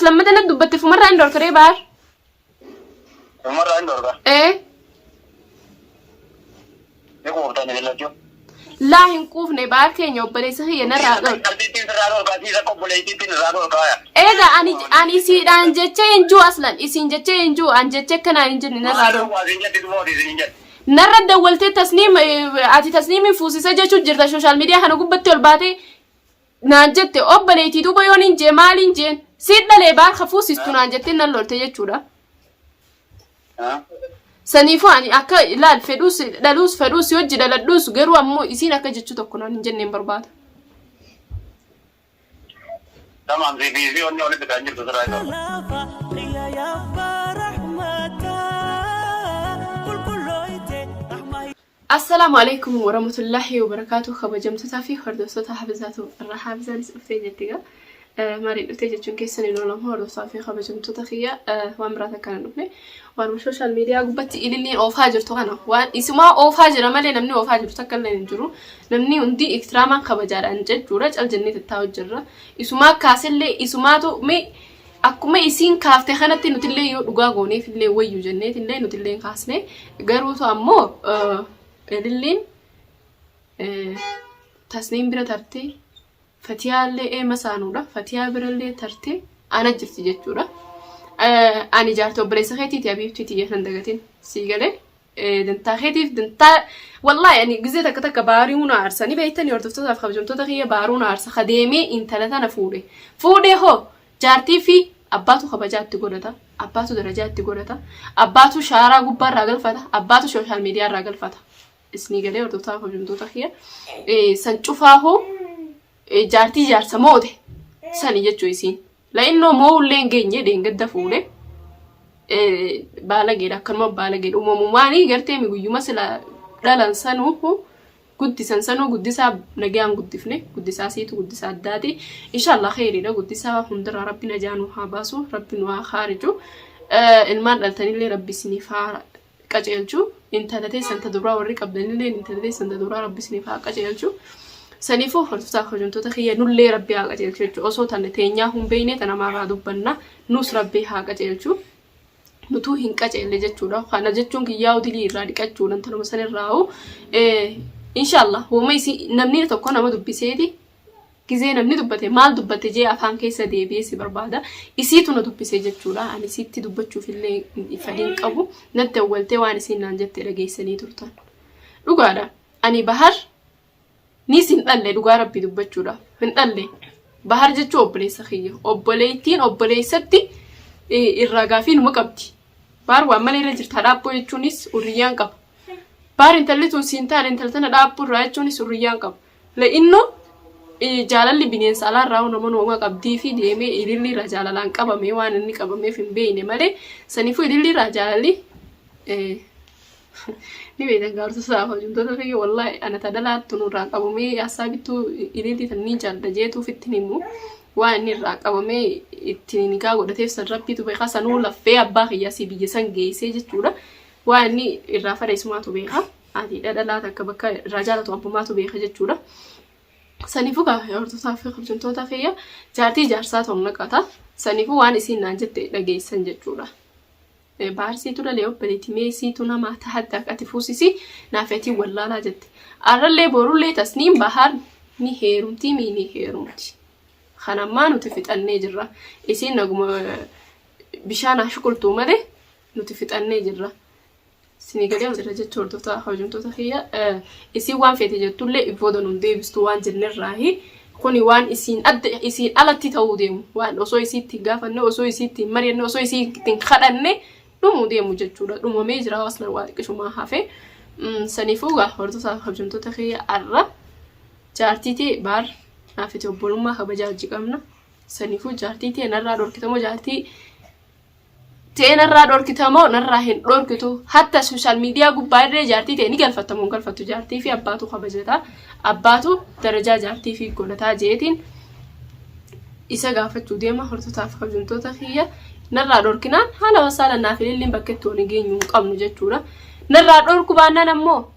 lammata na dubbatte fumarraa hin dhorkaree baar. Umarraa hin dhorka. Ee. Ni quuftani filachuu. Laa hin quufne baar keenya obboleessa kiyya narraa dhorka. Qalbiittiin sirraa dhorka siis akka obboleettiittiin irraa dhorka. Eega ani ani isiidhaan jechee hin jiru aslan isiin jechee hin jiru an jechee akkanaan hin jenne narraa dhorka. Waa siin jetti dhuma ofiisin hin jette. Narra dawwaltee tasniim ati tasniimiin fuusisa jechuu jirta sooshaal miidiyaa kana gubbatti ol baatee naan jette obboleettii duuba yoon hin jee maaliin jeen siin dhalee baar ka fuusistu naan jettee nan lolte jechuudha. Saniifuu ani akka ilaal fedhuus dhaluus fedhuus hojii dhaladhuus garuu ammoo isiin akka jechuu tokko naan hin jenneen barbaada. Tamaam si fi si onni walitti kan jirtu sirraa hin dhorka. Assalaamu alaikum warahmatullahi wabarakaatuh kabajamtootaa fi hordoftoota Hafizaatu irraa Hafizaanis dhuftee jirti gaa. Maaliin dhuftee jechuun keessan hin oolamu hordoftoota fi kabajamtoota kiyya waan biraa takka hin dhufne. Waanuma sooshaal miidiyaa gubbatti ililliin oofaa jirtu kana waan isumaa oofaa jira malee namni oofaa jiru takka illee hin jiru. Namni hundi iktiraamaan kabajaadhaan jechuudha cal jennee tattaa'u jirra. Isumaa kaasellee isumaatu mee Akkuma isiin kaafte kanatti nutillee yoo dhugaa gooneef illee wayyu jenneetillee nutillee hin kaasne. Garuutu ammoo ililliin tasniin bira tartee fatiyaallee eema saanuudha. Fatiyaa birallee tartee ana jirti jechuudha. Ani jaartii obboleessa keetiiti abiibtii tiyya nan dagatin sii galee. Dantaa keetiif dantaa wallaahi ani gizee takka takka baari'uu na aarsa ni beektanii hordoftootaaf kabajamtoota kiyya baaruu na aarsa ka deemee intala tana fuudhe fuudhee hoo jaartii fi abbaatu kabajaa itti godhata abbaatu darajaa itti godhata abbaatu shaaraa gubbaa irraa galfata abbaatu sooshaal miidiyaa irraa galfata isnii galee hordoftootaaf kabajamtoota kiyya san cufaa hoo jaartii jaarsa moote sani jechuu isiin. La'innoo moo'ullee hin geenye dheengadda fuudhe baalageedha akkanuma baalageedha uumamumaanii gartee mi guyyuma sila dhalan sanuu guddisan sanuu guddisaa nagayaan guddifne guddisaa siitu guddisaa addaati inshallah kheyriidha guddisaa hundarraa rabbi najaa nu haa baasu rabbi nu haa khaariju ilmaan dhaltanillee rabbi isiniif haa qaceelchu intala teessan ta duraa warri qabdanillee intala teessan ta duraa rabbi isiniif haa qaceelchu saniifuu hordoftoota kabajamtoota kiyya nullee rabbi haa qaceelchu jechuudha osoo tana teenyaa hin beekne tana namaarraa dubbanna nus rabbi haa qaceelchu nutuu hin qaceelle jechuudha kana jechuun kiyyaa dilii irraa dhiqachuudhaan tanuma sanirraa'u inshaallah hooma isii namni tokko nama dubbiseeti Gizee namni dubbate maal dubbatte jee afaan keessa deebi'ee si barbaada. Isiitu na dubbise jechuudha. Ani isiitti dubbachuuf illee fedhii hin qabu. Natti awwaltee waan isiin naan jette dhageessanii turtan. Dhugaadha. Ani Bahar nis hin dhalle dhugaa rabbi dubbachuudha. Hin dhalle. Bahar jechuun obboleessa kiyya. Obboleettiin obboleessatti irraa gaafii numa qabdi. Bahar waan malee irra jirta dhaabboo jechuunis hurriyyaan qaba. Bahar intalli tun siin taane intala tana dhaabbuu irraa jechuunis hurriyyaan qaba. Le'innoo jaalalli bineensa alaarraa nama nooma qabdii fi deemee ililli irraa jaalalaan qabame waan inni qabameef hin beekne malee saniifuu ililli irraa jaalalli ni beektan gaartuu isaa hojjumtoota kiyya wallaahi ana ta dhalaattu nurraa qabamee hassaabittuu ililli tan ni jaalladha jeetuuf itti himu waan inni irraa qabamee ittiin nikaa godhateef san rabbiitu beekaa sanuu laffee abbaa kiyyaa si biyya san geessee jechuudha waan inni irraa fadhe isumaatu beekaa. Ati dhalaa takka bakka irraa jaalatu abbumaatu beeka jechuudha. Saniifuu kaa hordoftoota fi kabajamtoota kiyya jaartii jaarsaa ta'u naqata. Saniifuu waan isiin naan jette dhageessan jechuudha. Baarsiitu dhalee obboleetti mee isiitu nama tahadda ati fuusisi naaf atii wallaalaa jette. Arrallee borullee tasniin bahaar ni heerumti mii ni heerumti. Kan ammaa nuti fixannee jirra. Isiin naguma bishaan haa shuqultuu malee nuti fixannee jirra. Isinii galee jira jecha hordoftoota kabajamtoota kiyya isiin waan feete jettullee booda nun deebistu waan jennerraahi kuni waan isiin adda isiin alatti ta'uu deemu waan osoo isiitti hin gaafanne osoo isiitti hin mari'anne osoo isiitti hin kadhanne dhumuu deemu jechuudha dhumamee jira aslan waa xiqqishumaa hafe saniifuu gaa hordoftoota kabajamtoota kiyya arra jaartii tee baar naafiti obbolummaa kabajaa hojii qabna saniifuu jaartii tee narraa dhorkitamoo jaartii Ta'ee narraa dhorkita moo narraa hin dhorkitu? Hatta sooshaal miidiyaa gubbaa irree jaartii ta'e ni galfatta moo hin galfattu? Jaartii fi abbaatu kabajata. Abbaatu darajaa jaartii fi godhataa jeetiin isa gaafachuu deema hordoftoota kabajamtoota kiyya narraa dhorkinaan haala wasaala naaf ililliin bakka itti waliin geenyu hin qabnu jechuudha. Narraa dhorku baannaan ammoo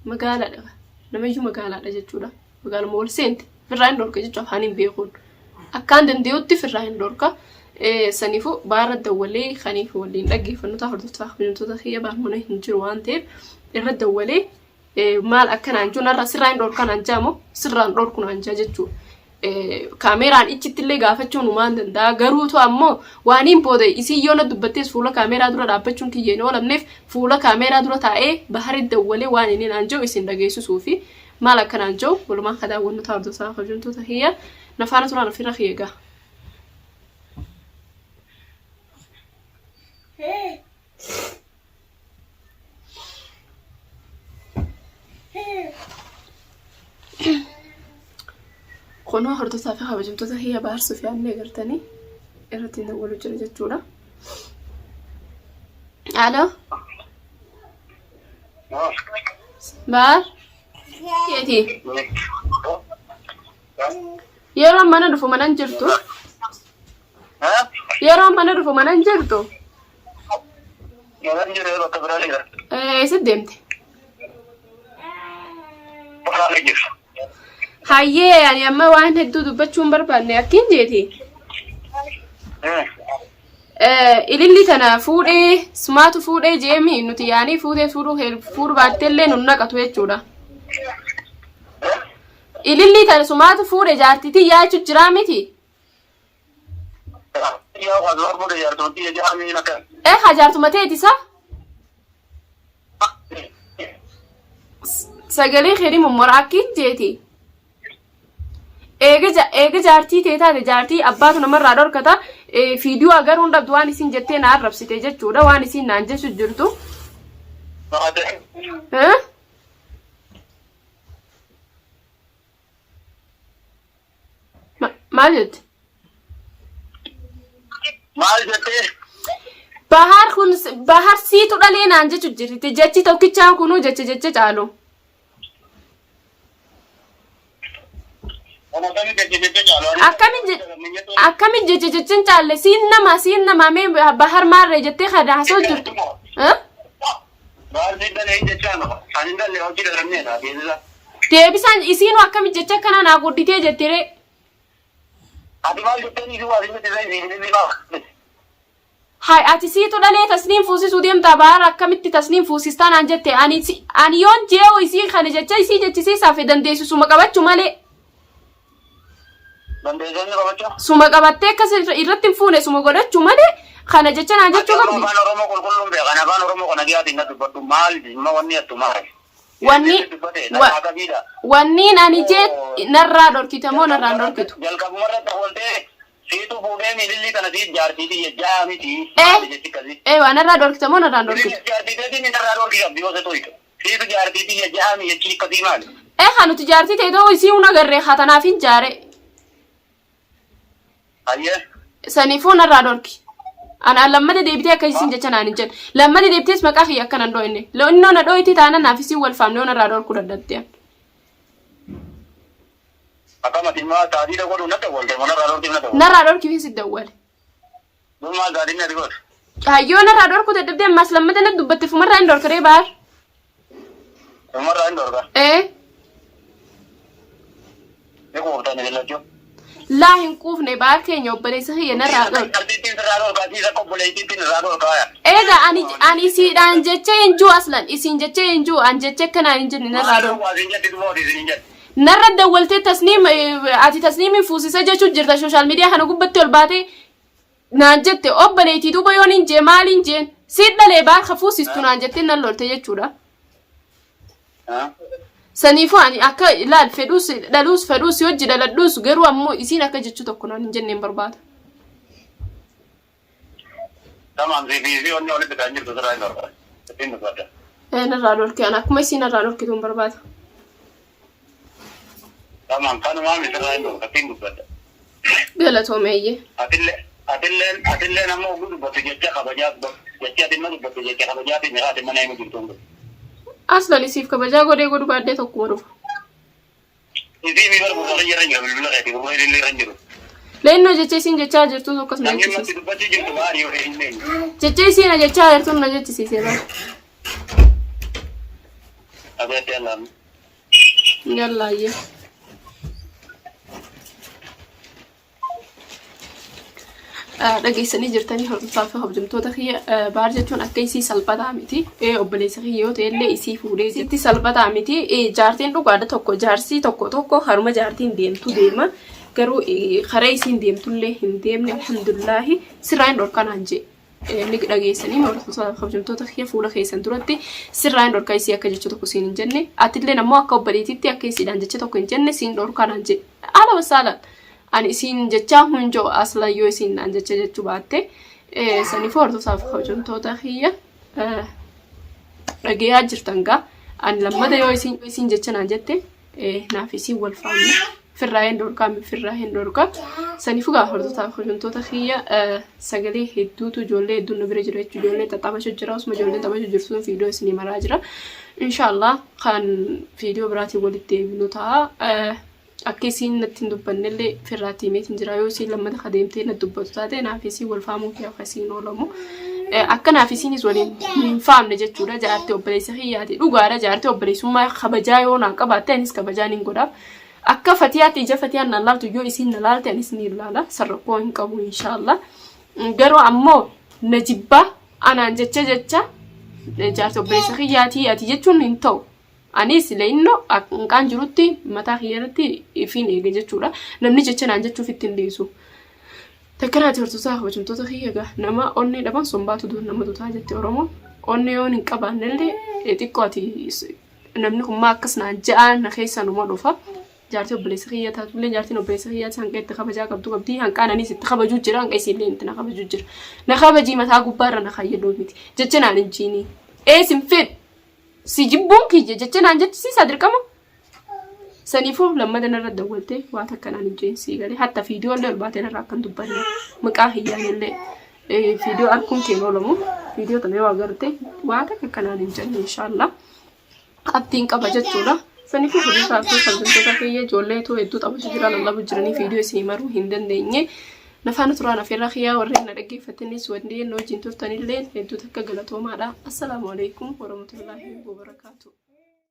magaalaadha. Namayyuu magaalaadha jechuudha. Magaaluma wal seente firraa hin dhorka jechuudha afaan hin beekuun. Akkaan danda'utti firraa hin dhorka. Saniifuu baara dawwalee kaniif waliin dhaggeeffannu ta'a hordoftoota kabajamtoota kiyya baar mana hin jiru waan ta'eef irra dawwalee maal akka naan jiru narra sirraa hin dhorkaa naan jaa moo sirraa hin dhorku naan jaa jechuudha. Kaameeraan ichitti illee gaafachuun numaan danda'a garuutu ammoo waaniin booda isiin yoo na dubbattees fuula kaameeraa dura dhaabbachuun kiyya hin oolamneef fuula kaameeraa dura taa'ee bahari dawwalee waan inni naan jiru isin dhageessisuu fi maal akka naan jiru walumaan ka daawwannu ta'a hordoftoota kabajamtoota kiyya na faana turaan ofirra kiyya gaa. Kunoo hordoftoota fi kabajamtoota kiyya Bahar Sufiyaan ni agartanii irratti dawwalu jira jechuudha. Alo. Bahar. Keeti. Yeroo mana dhufu mana hin jirtu. Yeroo mana dhufu mana hin jirtu. Mana jiru bakka biraa jira. Eessatti deemte? Bakka jiru. Hayyee ani amma waan hedduu dubbachuu hin barbaanne akkin jeeti. Ililli tana fuudhee sumaatu fuudhee jeemi nuti yaanii fuudhee fuudhuu fuudhu baattellee nun naqatu jechuudha. Ililli tana sumaatu fuudhe jaartii tiyyaa jechuun jiraa miti. Eh haa jaartuma teeti sa? Sagalee keetii mummora akkiin jeeti. Eega eega jaartii tee taate jaartii abbaatu namarraa dhorkata fiidiyoo agaruu hin dhabdu waan isin jettee na arrabsite jechuudha waan isin naan jechu jirtu. Eh? Maal jette? Maal jettee? Bahar kun bahar siitu dhalee naan jechu jirti. Jechi tokkichaan kunuu jecha jecha caalu. Akkamiin jecha jecha hin caalle siin nama siin nama mee bahar maarree jettee kana haasoo jirtu. Eh? Maal siin dhalee hin jechaa nama. Ani hin dhalle hojii dhalanneedha beeksisa. Deebisaan isiinuu akkami jecha akkana naa gudditee jettiree. Ati maal jettee ni waa siin jettee siin inni baa. Hay ati siitu dhalee tasniim fuusisuu deemtaa bahar akkamitti tasniim fuusistaa naan jette ani ani yoon jee'u isii kana jecha isii jechisiisaaf dandeessu suma qabachu malee. Dandeessanii qabachuu. Suma qabattee akkas irratti hin fuune suma godhachuu malee kana jecha naan jechuu Ati qabdi. afaan Oromoo qulqulluun beekan afaan Oromoo kana dhiyaatiin na dubbadhu maal dhimma wanni attu maal. Wanni Dubbate wa- nama akkamiidha. wanniin ani jee narraa dhorkita moo narraa hin dhorkitu? Jalqabuma irratti hawwaltee siitu fuudhee miililli kana siit jaartii tiyya jaa miti. Eh. Maali jechi akkasii. Ee waa narraa dhorkita moo narraa hin dhorkitu? Miililli jaartii teetiin narraa dhorki qabdi yoo se tuytu. Siitu jaartii tiyya ja'ami jechi akkasii maali? Ee haa nuti jaartii ta'e ta'uu isii hun agarree haa tanaaf hin jaare. Hayyee. Saniifuu narraa dhorki. Anaan lammata deebitee akka isin jecha naan hin jedhe. Lammata deebitees maqaa kiyya akka nan dhooyne. Innoo na dhooyti taana naaf isin wal faamne yoo narraa dhorkuu dadhabde. Akkam ati immoo taatiidha godhu na dawwalte moo narraa dhorkiif na dawwalte? Narraa dhorkiif si dawwale. Dur maal taatiin ati godhu? Hayyoo narraa dhorkuu dadhabdee ammaas lammata na dubbatte fumarraa hin dhorkaree baar. Fumarraa hin dhorka. Ee. Ni quuftani filachuu. Laa hin quufne baar keenya obboleessa kiyya narraa dhorka. Qalbiittiin sirraa dhorka asiis akka obboleettiittiin irraa dhorka. Egaa ani ani isiidhaan jecha hin jiru aslan isiin jecha hin jiru an jecha akkanaan hin jenne narraa dhorka. Maal siin jetti dhuma ofiisin hin jette. Narra dawwaltee tasniim ati tasniimiin fuusisa jechuu jirta sooshaal miidiyaa kana gubbatti ol baatee naan jette obboleettii duuba yoon hin jee maaliin jeen siin dhalee baar ka fuusistu naan jettee nan lolte jechuudha. Saniifuu ani akka ilaal fedhuus dhaluus fedhuus hojii dhaladhuus garuu ammoo isiin akka jechuu tokko naan hin jenneen barbaada. Tamam si fi onni walitti kan jirtu sirraa hin dhorka. Ittiin dubbadda. Ee narraa dhorki ani akkuma isiin narraa dhorkitu hin barbaada. Tamam kanumaa mi sirraa hin dhorka ittiin dubbadda. Galatoome eeyyee. Atillee atilleen atilleen amma oguu dubbattu jecha kabajaa dubbadhu. Jechi ati amma dubbattu jecha kabajaatiin miraa ati mana himu jirtu hin Aslan isiif kabajaa godhee godhu baadhee tokkuma dhufa. Isii mi bar gurra kiyya irra jira bilbila keeti gurra ilillee irra hin jiru. Leennoo jecha isiin jechaa jirtu akkas na Namni jechisiise. ammatti dubbachuu jirtu maali yoo hin eenyu. Jecha isiin na jechaa jirtu na jechisiise bara. Abeetti allaam. Yallaayyee. Dhageessanii jirtanii hordofaa fi kabajamtoota kiyya, baar jechuun akka isii salphataa miti. Obboleessa kiyya yoo ta'e illee isii fuudhee sitti salphataa miti. Jaartiin dhugaadha, tokko jaarsii tokko tokko haruma jaartiin deemtu deema. Garuu karaa isiin deemtullee hin deemne, alhamdulillaahi, sirraa hin dhorkanaan jee. Ni dhageessanii hordoftoota kabajamtoota kiyya, fuula keessan duratti sirraa hin dhorkaa, isii akka jecha tokko siin hin jenne, atillee ammoo akka obboleetitti akka isiidhaan jecha tokko hin jenne siin dhorkanaan jee. Haala wasaalaan ani isiin jechaa hunjoo asla yoo isiin naan jecha jechuu baatte saniif, hordoftoota kabajamtoota kiyya, dhageeyaa jirtan gaa, ani lammata yoo isiin jecha naan jette naaf isiin wal faanna, firraa hin dhorkaa, firraa hin dhorkaa. Saniifuu gaa hordoftoota kabajamtoota kiyya, sagalee hedduutu, ijoollee hedduun nu bira jira jechuudha. Ijoollee taphachuu jira, osuma ijoolleen taphachuu jirtu sun viidiyoo isinii maraa jira. Inshaallah kan viidiyoo biraatiin walitti deebinu ta'a. Akka isiin natti hin dubbannellee firraatti himeetiin jira. Yoo isiin lammata kadeemtee natti dubbatu taate naaf isiin wal faamuu kiyya akkasiin oolamu. Akka naaf isiinis waliin hin faamne jechuudha. Jaartii obboleessa kiyyaati. Dhugaadha, jaartii obboleessummaa kabajaa yoo naa qabaatte anis kabajaa nin godhaaf. Akka fatiyaatti ija fatiyaan na laaltu yoo isiin na laalte anis ni laala. Sarrakkoo hin qabu inshaallah. Garuu ammoo na jibbaa anaan jecha jecha jaartii obboleessa kiyyaatii ati jechuun hin ta'u. Anis leeyinno hanqaan jirutti mataa kiyya irratti ifiin eega jechuudha. Namni jecha naan jechuuf itti hin dhiisu. Takkanaati horsiisaa kabajamtoota kiyya, egaa nama onnee dhaban sombaatu dur nama dutaa jette Oromoon. Onnee yoon hin qabaannellee xiqqoo ati namni kun maa akkas naan ja'aa na keessaa numa dhufa. Jaartii obboleessa kiyya taatullee, jaartiin obboleessa kiyyaatti hanqa itti kabajaa qabdu qabdi. Hanqaan anis itti kabajuu jira, hanqa isiillee itti na kabajuu jira. Na kabajii mataa gubbaarra na kayyaduu miti. Jecha naan hin jiinii. Ees hin fedhu. Si jibbuun kiyya jecha naan jechisiisaa dirqama. Saniifuu lammata narra dawwaltee waa takka naan hin jeen, sii galee? Hatta viidiyoo illee ol baatee narraa akkan dubbanne maqaa kiyyaan illee viidiyoo arguun kee oolamu, viidiyoo tana yoo agarte waa takka akka naan hin jenne inshaallah abdiin qaba jechuudha. Saniifuu hordofaa fi kabajamtoota kiyya, ijoolleetu hedduu taphachuu jira, lallabu jiranii, viidiyoo isinii maruu hin dandeenye. Nafaana turaan afeerraa kiyyaa, warreen na dhaggeeffattanis wanneen na wajjin turtanillee hedduu takka galatoomaadha. Assalaamu alaikum warahmatullaahi wabarakaatu.